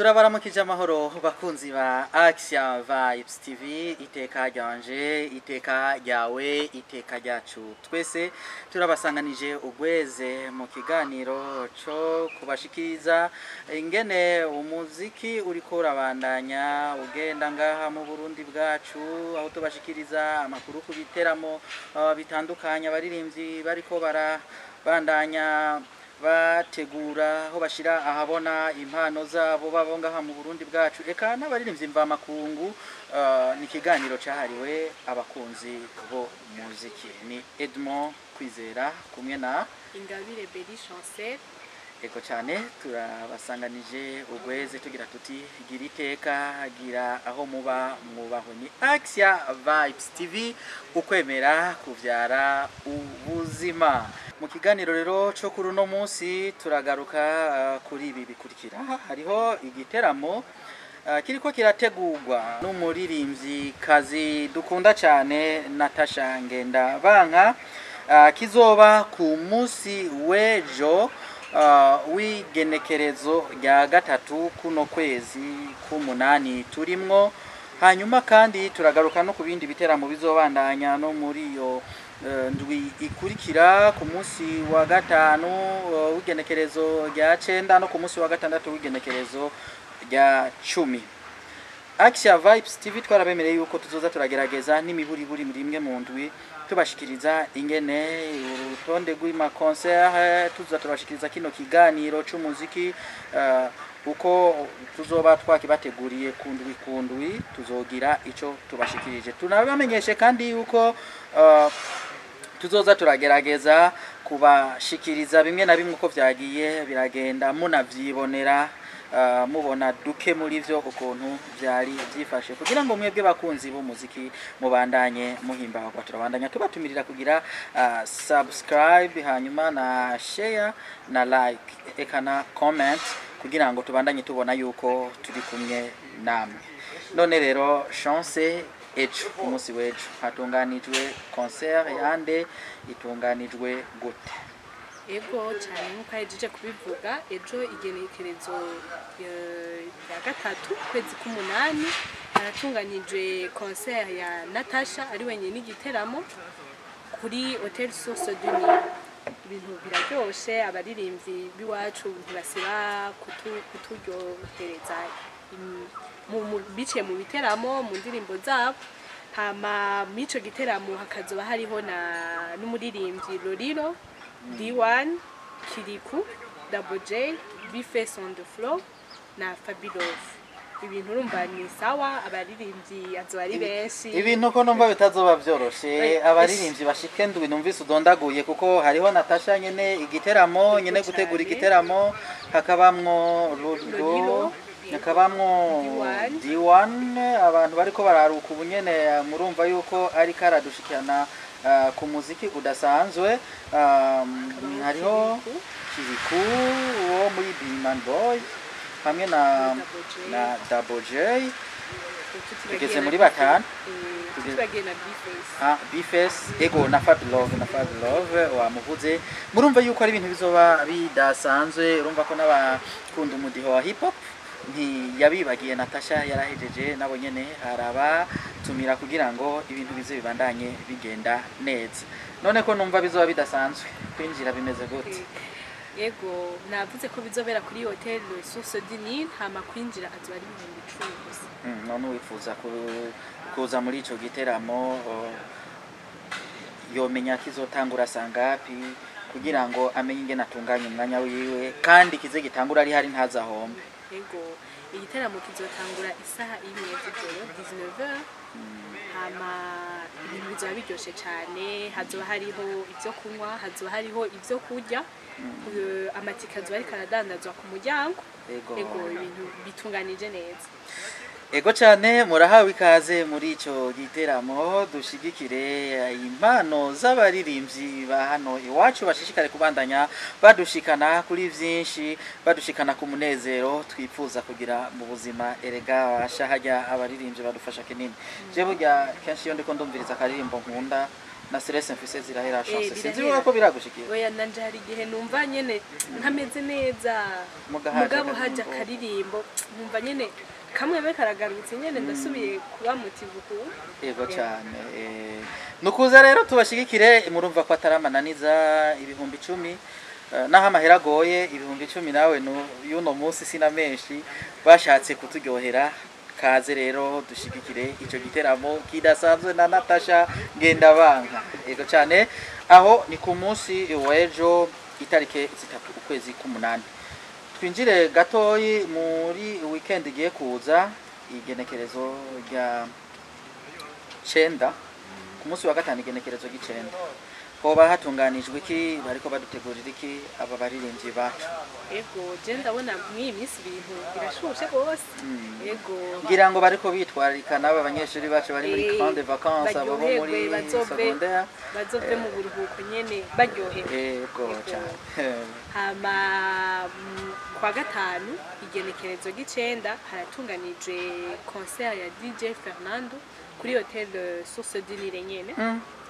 Turabaramukije amahoro, bakunzi ba Action Vibes TV. Iteka ryanje, iteka ryawe, iteka ryacu twese. Turabasanganije ugweze mu kiganiro co kubashikiriza ingene umuziki uriko urabandanya ugenda ngaha mu Burundi bwacu, aho tubashikiriza amakuru ku biteramo bitandukanye abaririmbyi bariko barabandanya bategura, aho bashira ahabona impano zabo babo ngaha mu Burundi bwacu, eka n'abaririmbyi mvamakungu. Ni ikiganiro cahariwe abakunzi bo muziki. Ni Edmond Kwizera kumwe na Ingabire Beri Chancel. Ego cyane, turabasanganije ugweze tugira tuti: gira iteka, gira aho muba mwubaho. Ni Axia Vibes TV, ukwemera kuvyara ubuzima. Mu kiganiro rero cyo kuri uno munsi turagaruka kuri ibi bikurikira. Hariho igiteramo kiriko kirategurwa n'umuririmbyi kazi dukunda cyane, Natasha Ngendabanka, kizoba ku munsi w'ejo w'igenekerezo rya 3 kuno kwezi k'umunani turimwo. Hanyuma kandi turagaruka no ku bindi biteramo bizobandanya no muri iyo ndwi ikurikira, ku munsi wa 5 w'igenekerezo rya 9 no ku munsi wa 6 w'igenekerezo rya 10. Axia Vibes TV twarabemereye yuko tuzoza turagerageza n'imiburiburi rimwe mu ndwi tubashikiriza ingene urutonde rw'ima concert, tuza turabashikiriza kino kiganiro c'umuziki uko tuzoba twakibateguriye kundwi kundwi, tuzogira ico tubashikirije. Tunabamenyeshe kandi yuko tuzoza turagerageza kubashikiriza bimwe na bimwe uko vyagiye biragenda, munavyibonera, mubona duke muri vyo ukuntu vyari vyifashe, kugira ngo mwebwe bakunzi b'umuziki mubandanye muhimbagwa. Turabandanya tubatumirira kugira subscribe, hanyuma na share na like, eka na comment, kugira ngo tubandanye tubona yuko turi kumwe namwe. None rero Chance, ejo, umunsi w'ejo hatunganijwe concert yande? Itunganijwe gute? Ego cyane, nk'uko ahejeje kubivuga, ejo igenekerezo rya 3 kwezi k'umunani haratunganijwe concert ya Natasha, ari wenyine, igiteramo kuri Hotel Source du Nil. Ibintu biraryoshe, abaririmbyi b'iwacu ntibasiba kuturyohereza biciye mu biteramo, mu ndirimbo zabo. Hama mw'ico giteramo hakazoba hariho na n'umuririmbyi Lolilo, D1, Kiriku, Double J, Bface on the floor na Fabilove. Ibintu urumva ni sawa, abaririmbyi azoba ari benshi. Ibintu ko numva bitazoba vyoroshe? Abaririmbyi bashike ndwi numvise udondaguye, kuko hariho Natasha nyene igiteramo nyene gutegura igiteramo, hakabamwo Lolilo, Lolilo, hakabamwo D1. D1, abantu bariko bararuka ubu nyene, murumva yuko ariko aradushikirana ku muziki udasanzwe. Hariho Kiriku wo muri Biman Boy hamwe na Double J. na Double J. Tugeze muri batanu. Tutibagiye na Bface. Ah, Bface, ego, na Fabilove, na Fabilove wamuvuze. Murumva yuko ari ibintu bizoba bidasanzwe. Urumva ko n'abakunda umudiho wa hip hop ntiyabibagiye, Natasha yarahejeje nabo nyene arabatumira kugira ngo ibintu bize bibandanye bigenda neza. None ko numva bizoba bidasanzwe, kwinjira bimeze gute? Ego, navuze ko bizobera kuri Hotel Source du Nil, hama kwinjira azoba ari 10.000 gusa. None wifuza kuza muri ico giteramo yomenya kizotangura sangapi kugira ngo amenye ingene atunganya umwanya wiwe, kandi kize gitangura ari hari ntazahombe? Ego, igiteramo kizotangura isaha 1 z'ijoro, 19h. Hama ibintu bizoba biryoshe cyane, hazoba hariho ibyo kunywa, hazoba hariho ibyo kurya. Amatike azoba ariko aradandazwa ku muryango. Ego, ibintu bitunganije neza. Ego cyane, murahawe ikaze muri ico giteramo. Dushigikire impano z'abaririmbyi ba hano iwacu, bashishikare kubandanya badushikana kuri vyinshi, badushikana ku munezero twifuza kugira mu buzima. Erega basha hajya abaririmbyi badufasha kinini. Je burya kenshi iyo ndiko ndumviriza akaririmbo nkunda Na stress mfise zirahera, Chance. Sinzi Birahera. ko biragushikira. Oya, nanje hari igihe numva nyene ntameze neza, Muga haje mugabo haje akaririmbo. Akaririmbo nkumva nyene kamwe be karagarutse nyene, ndasubiye kuba motivé ukuntu. Yego cyane. Nukuza rero tubashigikire. Murumva ko ataramananiza 10,000. Naho amahera agoye, 10,000 nawe y'uno munsi sina menshi, bashatse kuturyohera. Kaze rero dushigikire ico giteramo kidasanzwe na Natasha Ngendabanka. Yego cyane. Aho ni ku munsi w'ejo, itarike 3 ukwezi k'umunani. Twinjire gatoyi muri weekend igiye kuza, igenekerezo rya 9, ku munsi wa gatanu, igenekerezo ry'icenda. Hoba hatunganijwe iki? Bariko badutegurira iki aba baririmbyi bacu? Ego, je ndabona mw'iyi minsi ibintu birashushe rwose. Ego. Ngira ngo bariko bitwararika n'aba banyeshuri bacu bari muri grande vacances, abo bo muri Baryoherwe, secondaire. Bazove mu buruhuko nyene baryohewe. Ego. Ego. Cyane. Hama kwa gatanu, igenekerezo ry'icenda, haratunganijwe concert ya DJ Fernando kuri Hotel Source du Nil nyene.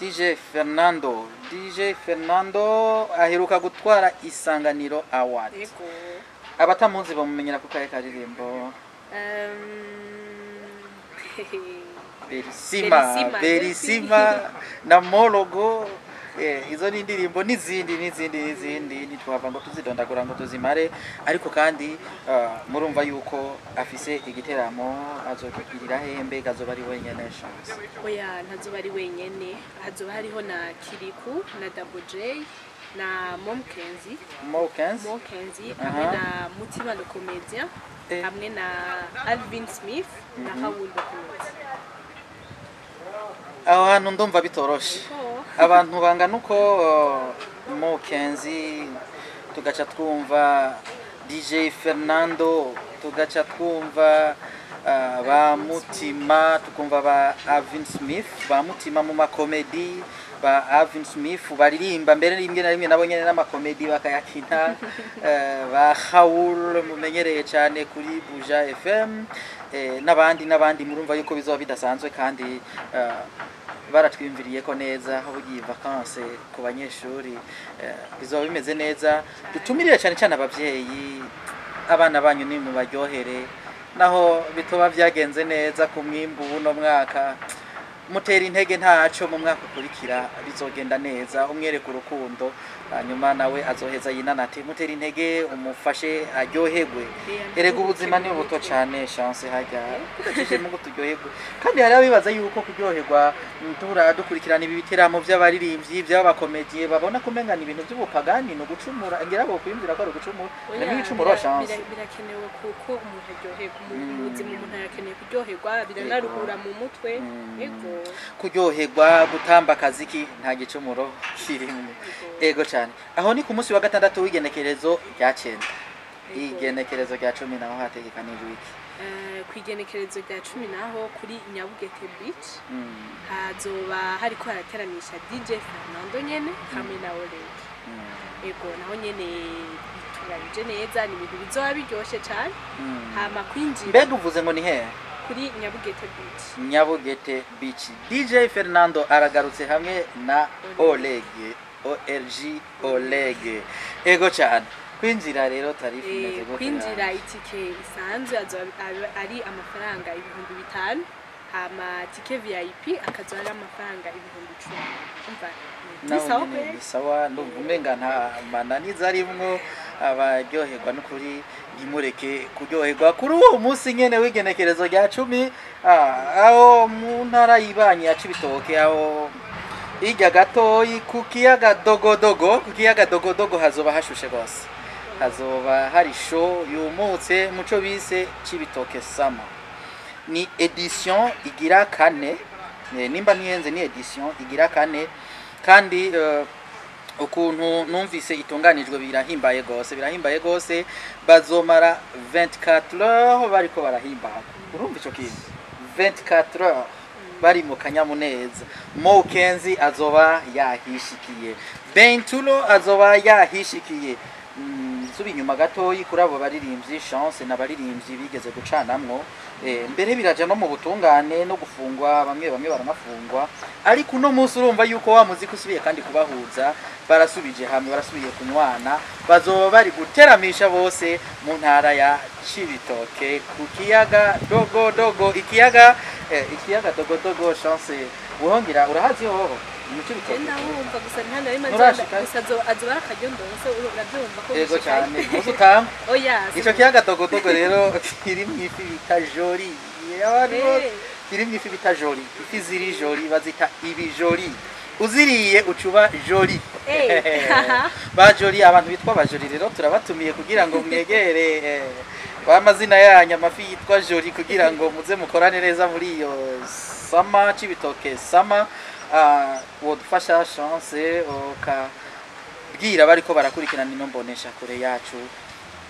DJ Fernando, DJ Fernando aheruka gutwara Isanganiro Award. Ego. Abatamuzi bamumenyera ku kahe karirimbo? Berisima. Berisima. Berisima na Mologo. Izo ni indirimbo n'izindi n'izindi n'izindi, ntitwava ngo tuzidondagura ngo tuzimare. Ariko kandi murumva yuko afise igiteramo. Azokigirira hembe? Azoba ari wenyene, Chance? Oya, ntazoba ari wenyene, hazoba hariho na Kiriku na Double J na Momkenzi. Mokens. Momkenzi hamwe na Mutima le Comédien, hamwe na Alvin Smith na Raoul le Comédien. Aho hantu ndumva bitoroshe. Oh. Abantu bangana uko, Mokenzi, tugaca twumva DJ Fernando, tugaca twumva ba Mutima, tukumva ba Alvin Smith, ba Mutima mu makomedi, ba Alvin Smith baririmba mbere rimwe na rimwe nabo nyene n'amakomedi bakayakina, ba Raoul mumenyereye cyane kuri Buja FM, n'abandi n'abandi. Murumva yuko bizoba bidasanzwe kandi baratwiyumviriye ko neza aho bugiye vacances ku banyeshuri, bizoba bimeze neza. Dutumirire cyane cyane abavyeyi, abana banyu ni mu baryohere, naho bitoba byagenze neza ku mwimbu w'uno mwaka, mutera intege, ntaco, mu mwaka ukurikira bizogenda neza. Umwereka urukundo, hanyuma nawe azoheza yinanate. Mutera intege, umufashe aryoherwe. Erega ubuzima ni buto cyane, Chance, hajya tudacishemo ngo turyoherwe. Kandi hari abibaza yuko kuryoherwa, tura dukurikirana ibi biteramo by'abaririmbyi, by'abakomediye, babona kumenga ni ibintu by'ubupagani, ni ugucumura. Ngira bo kwiyumvira ko ari ugucumura. Oya, ni ibicumuro, Chance. Birakenewe kuko umuntu aryoherwa mu buzima. Umuntu arakeneye kuryoherwa, biranaruhura mu mutwe. Ego. Kuryoherwa, gutamba akaziki, nta gicumuro kirimo. Ego cyane. Aho ni ku munsi wa gatandatu w'igenekerezo rya 9. Ego. Igenekerezo rya 10 naho hategekanijwe iki? Ku igenekerezo rya 10 naho kuri Nyabugete Beach hazoba hariko harateramisha DJ Fernando nyene hamwe na Oleg. Ego, naho nyene bitunganije neza, ni ibintu bizoba biryoshe cane. Hama kwinjira Mbega uvuze ngo ni hehe? Kuri Nyabugete Beach. Nyabugete Beach, DJ Fernando aragarutse hamwe na Oleg, Org Oleg. Ego cyane. Kwinjira rero, tarif imeze gute? Kwinjira, itike isanzwe azoba ari amafaranga 5000, hama tike VIP akazoba ari amafaranga 10,000. Umva ni Nawe sawa nyene kweli. Ni sawa, ndumva umenga nta mananiza arimwo. Abaryoherwa n'ukuri ntimureke kuryoherwa kuri uwo munsi nyene w'igenekerezo rya 10, aho mu ntara y'Ibanyi ya Cibitoke, aho hirya gatoyi ku kiyaga Dogodogo. Ku kiyaga Dogodogo hazoba hashushe rwose, hazoba hari show yumutse muco bise Cibitoke Summer. Ni édition igira kane. Nimba ntihenze ni édition igira kane. Kandi ukuntu numvise itunganijwe birahimbaye gose, birahimbaye gose. Bazomara 24 heures bariko barahimbaga. Urumva ico kintu, 24 heures bari mu kanyamuneza. Mo Kenzi azoba yahishikiye, Bentulo azoba yahishikiye. Nsubi inyuma gatoyi kuri abo baririmbyi, Chance, n'abaririmbyi bigeze gucanamwo, mbere biraja no mu butungane no gufungwa, bamwe bamwe baranafungwa, ariko uno munsi urumva yuko wa muziki usubiye kandi kubahuza, barasubije hamwe, barasubiye kunywana, bazoba bari guteramisha bose mu ntara ya Cibitoke ku kiyaga Dogo Dogo, ikiyaga ikiyaga Dogo Dogo. Chance, buhongira urahazi hoho mu Cibitoke? Ndabumva gusa, nta na rimwe. Nturashika? Gusa azoba ari akaryo ndonse, urabyumva ko Yego. gushikayo. Cyane, muzi utamba. Oya. Ico kiyaga Dogo Dogo rero kiri mu ifi bita jori. Abantu bose kiri mu ifi bita jori, ifi ziri jori bazita ibijori, uziriye ucuba jori. Ba jori, abantu bitwa ba jori rero turabatumiye kugira ngo mwegere b'amazina yanyu amafi yitwa jori, kugira ngo muze mukorane neza muri iyo sama Cibitoke sama. Wodufasha Chance, ukabwira bariko barakurikirana ino mbonesha kure yacu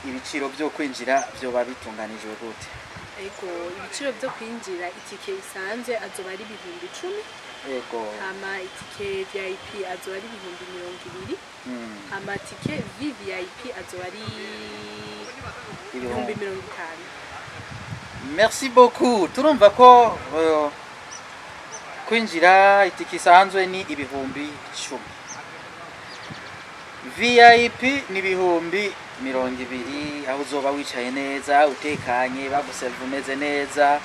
ibiciro byo kwinjira byoba bitunganijwe gute? Ego, ibiciro byo kwinjira, itike isanzwe azoba ari 10,000. Hama itike VIP azoba ari 20,000. Hama tike VVIP azoba ari ibihumbi 50,000. Merci beaucoup. Turumva ko kwinjira itike isanzwe ni 10,000, VIP ni 20,000, aho uzoba wicaye neza utekanye, baguseriva umeze neza.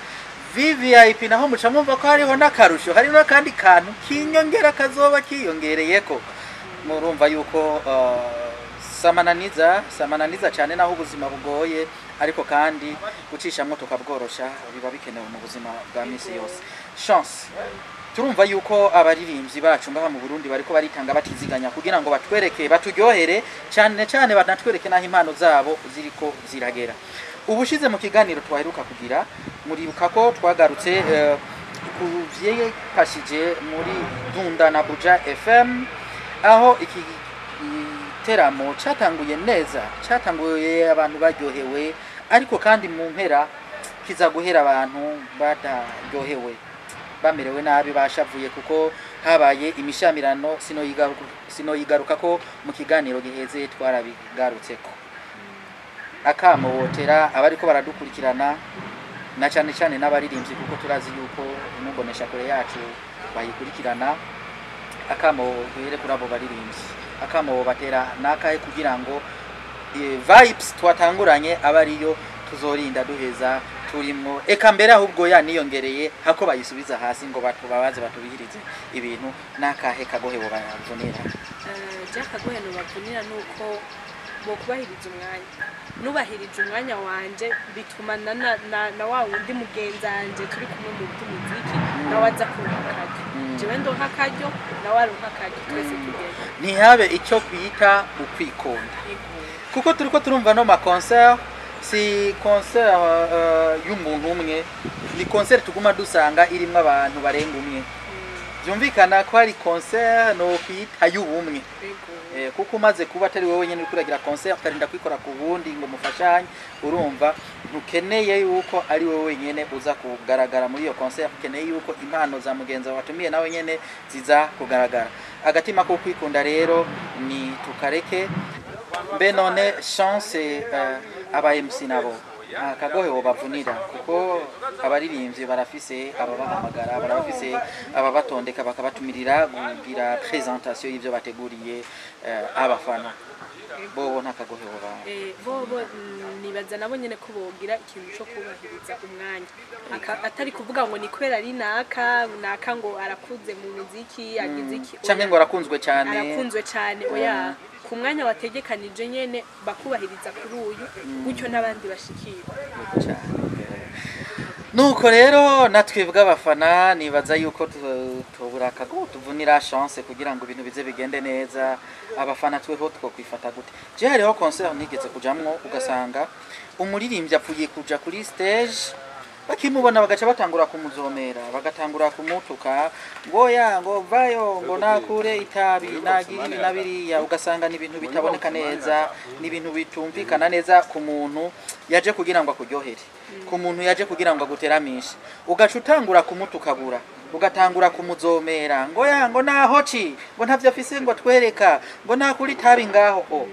VVIP naho muca mwumva ko hariho n'akarusho, hariho n'akandi kantu k'inyongera kazoba kiyongereyeko. Murumva yuko samananiza samananiza cyane, naho ubuzima bugoye, ariko kandi gucishamwo tukabworosha biba bikenewe mu buzima bwa misi yose. Chance, turumva yuko abaririmbyi bacu ngaha mu Burundi bariko baritanga batiziganya kugira ngo batwereke, baturyohere cyane cyane, banatwereke n'aho impano zabo ziriko ziragera. Ubushize mu kiganiro twaheruka kugira, muribuka ko twagarutse ku vyefashije muri Dunda na Buja FM, aho iki giteramo cyatanguye neza, cyatanguye abantu baryohewe, ariko kandi mu mpera kiza guhera abantu bataryohewe, bamerewe nabi, bashavuye kuko habaye imishamirano. Sinoyigaruka ko mu kiganiro giheze twarabigarutseko. Akamo wotera abariko baradukurikirana, na cyane cyane n'abaririmbyi, kuko turazi yuko imbonesha kure yacu bayikurikirana, akamo duhere kuri abo baririmbyi, akamo batera nakahe kugira ngo vibes twatanguranye aba ariyo tuzorinda duheza turimwo, eka mbere ahubwo yaniyongereye hako bayisubiza hasi ngo batubabaze batubihirize ibintu, nakahe kagohe bo bavunira? Je akagohe nobavunira nuko bokubahiriza umwanya. Nubahirije umwanya wanje bituma na wa wundi mugenzanje turi kumwe mu by'umuziki nawe aza kuronka akaryo. Jewe ndonka akaryo, nawe aronka akaryo, twese tugenda. Ntihabe icyo kwita ukwikunda. Kuko turiko turumva no ma concert, si concert y'umuntu umwe, ni concert tuguma dusanga irimwo abantu barenga umwe. Byumvikana ko ari concert no kwita y'ubumwe. Kuko umaze kuba atari wowe nyene uriko uragira concert, ukarinda kwikora ku wundi ngo mufashanye, urumva ntukeneye yuko ari wowe wenyene uza kugaragara muri iyo concert, ukeneye yuko impano za mugenzi wawe watumiye nawe nyene ziza kugaragara. Agatima ko kwikunda rero ni tukareke. Mbe none Chance, aba MC nabo akagohe bavunira, kuko abaririmbyi barafise ababahamagara, barafise ababatondeka bakabatumirira kugira présentation y'ivyo bateguriye abafana bobo, ntakagohe boba? Bobo, nibaza nabo nyene ko bogira ikintu co kubahiriza umwanya. Atari kuvuga ngo ni kubera ari naka naka, ngo arakuze mu muziki, agize iki. Canke Oya. ngo arakunzwe cyane. Arakunzwe cyane, oya. Ku mwanya wategekanije nyene bakubahiriza kuri uyu, gutyo n'abandi bashikirwa. Cyane. Nuko rero natwe bw'abafana nibaza yuko tubura akago tuvunira Chance kugira ngo ibintu bize bigende neza. Abafana tweho twokwifata gute? Je hariho concert nigeze kujamwo, ugasanga umuririmbyi apfuye kuja kuri stage, bakimubona bagaca batangura kumuzomera, bagatangura kumutuka ngo ya ngo vayo, ngo nakure itabi, nagira ibi na biriya, ugasanga ni ibintu bitaboneka neza, ni ibintu bitumvikana neza ku muntu yaje kugira ngo akuryohere, ku muntu yaje kugira ngo aguteramishe, ugaca utangura kumutukagura, ugatangura kumuzomera ngo ya ngo naho ci ngo ntavyo afise, ngo atwereka ngo nakuri itabi ngaho o.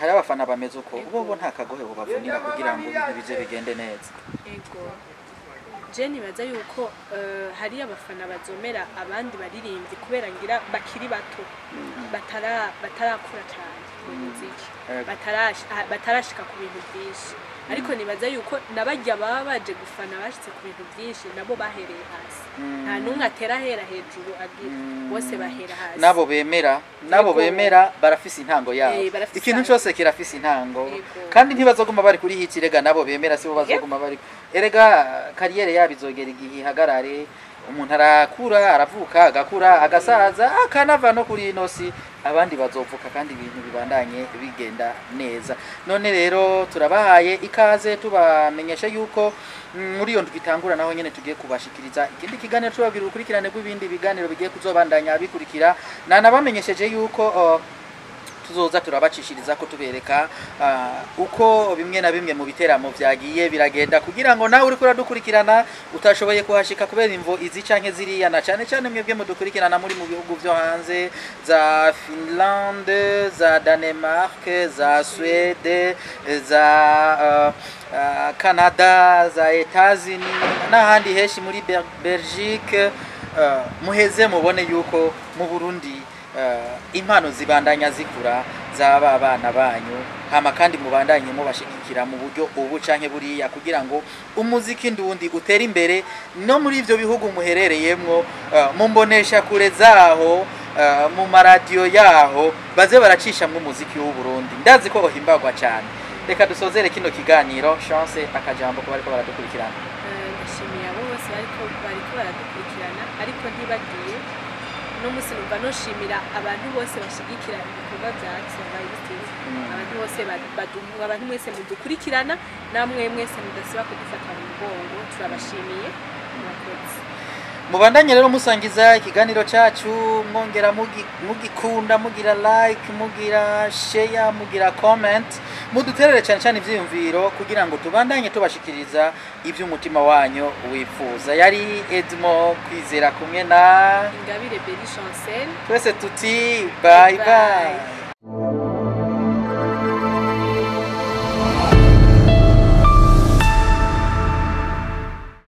Hari abafana bameze uko. Ego. Bo nta kagohe bubavunira kugira ngo ibintu bize bigende neza. Ego, je nibaza yuko hari abafana bazomera abandi baririmbyi kubera ngira bakiri bato, batarakura cyane mu muziki, batarashika ku bintu byinshi. Ariko nibaza yuko nabajya baba baje gufana bashitse ku bintu byinshi, nabo bahereye hasi. Nta n'umwe atera ahera hejuru agira, bose bahera hasi. Nabo bemera barafise intango yabo. Barafise Ikintu intango. cyose kirafise intango. Yego. Kandi ntibazoguma bari kuri hit. Rega nabo bemera sibo bazoguma bari, erega carrière yabo izogera igihe ihagarare. Umuntu arakura, aravuka, agakura, agasaza, akanava no kuri ino si, abandi bazovuka kandi ibintu bibandanye bigenda neza. None rero turabahaye ikaze, tubamenyesha yuko muri iyo ndwi itangura naho nyene tugiye kubashikiriza ikindi kiganiro, tubabwira urukurikirane rw'ibindi biganiro bigiye kuzobandanya bikurikira. Nanabamenyesheje yuko tuzoza turabacishiriza ko tubereka uko bimwe na bimwe mu biteramo vyagiye biragenda, kugira ngo nawe uriko uradukurikirana utashoboye kuhashika kubera imvo izi canke ziriya, na cane cane mwebwe mudukurikirana muri mu bihugu vyo hanze, za Finlande, za Danemark, za Suède, za Canada, za Etats-Unis n'ahandi henshi muri Belgique, muheze mubone yuko mu Burundi impano zibandanya zikura zaba abana banyu, hama kandi mubandanye mubashigikira mu buryo ubu canke buriya, kugira ngo umuziki ndundi utere imbere no muri ivyo bihugu muherereyemwo, mu mbonesha kure zaho, mu maradiyo yaho baze baracishamwo umuziki w'u Burundi. Ndazi ko uhimbagwa cyane. Reka dusozere kino kiganiro. Chance, akajambo ko bariko baradukurikirana. Ndashimiye abo bose bariko baradukurikirana, ariko ntibagiye no munsi numva noshimira abantu bose bashigikira ibikorwa bya Action Vibes TV, abantu bose abantu mwese mudukurikirana, namwe mwese mudasiba kudufata mu mugongo, turabashimiye, murakoze. Mubandanye rero musangiza ikiganiro cyacu, mwongera mugikunda, mugira like, mugira share, mugira comment, muduterere cyane cyane ivyiyumviro kugira ngo tubandanye tubashikiriza ibyo umutima wanyu wifuza. Yari Edmo Kwizera kumwe na Ingabire Beri Chancel. Twese tuti bye bye, Bye.